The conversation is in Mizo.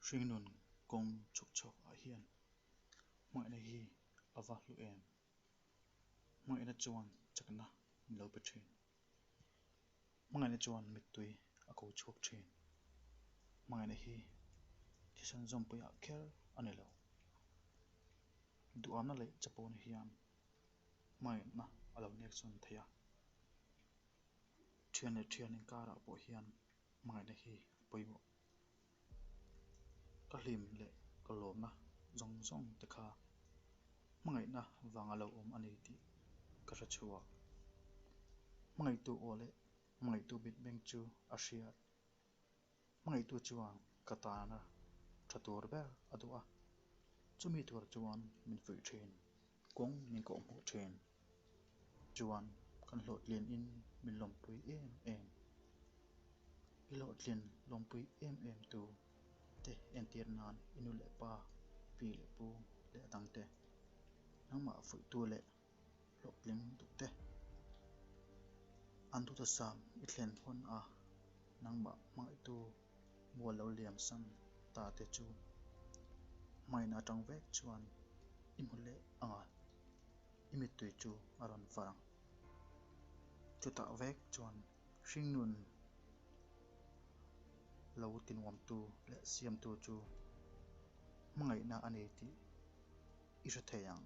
Hringnun kawng chhuk chhuak ah hian hmangaihna hi a va hlu em? Hmangaihna chuan chakna min lo pe thin. Hmangaihna chuan mittui a ko chhuak thin. Hmangaihna hi thisen zawmpui ah kher a ni lo. Duhamna leh chapona hian hmangaihna a lo nek sawn thei a. Thian leh thian inkarah pawh hian hmangaihna hi a pawimawh. Ka hlim leh ka lawmna zawng zawng te kha hmangaihna vanga lo awm a ni tih ka hre chhuak. Hmangaihtu aw leh hmangaihtu mitmeng chu a hriat. Hmangaihtu chuan ka tana tha tur ber a duh a, chumi tur chuan min fuih thin, kawng min kawhhmuh thin. Chuan kan hlawhtlin in min lawmpui em em. I hlawhtlin lawmpui em em tu te entir nan i nu leh pa, pi leh pu leh a dang te, nangmah fuihtu leh hlawhtling duh te. An duhthusam i thlen hun a nangmah hmangaihtu mual lo liam san ta te chu hmaina atang vek chuan i hmu leh ang a, i mittui chu a rawn far ang. Chutah vek chuan hringnun lo tinuamtu leh siamtu chu hmangaihna a ni tih i hre thei ang.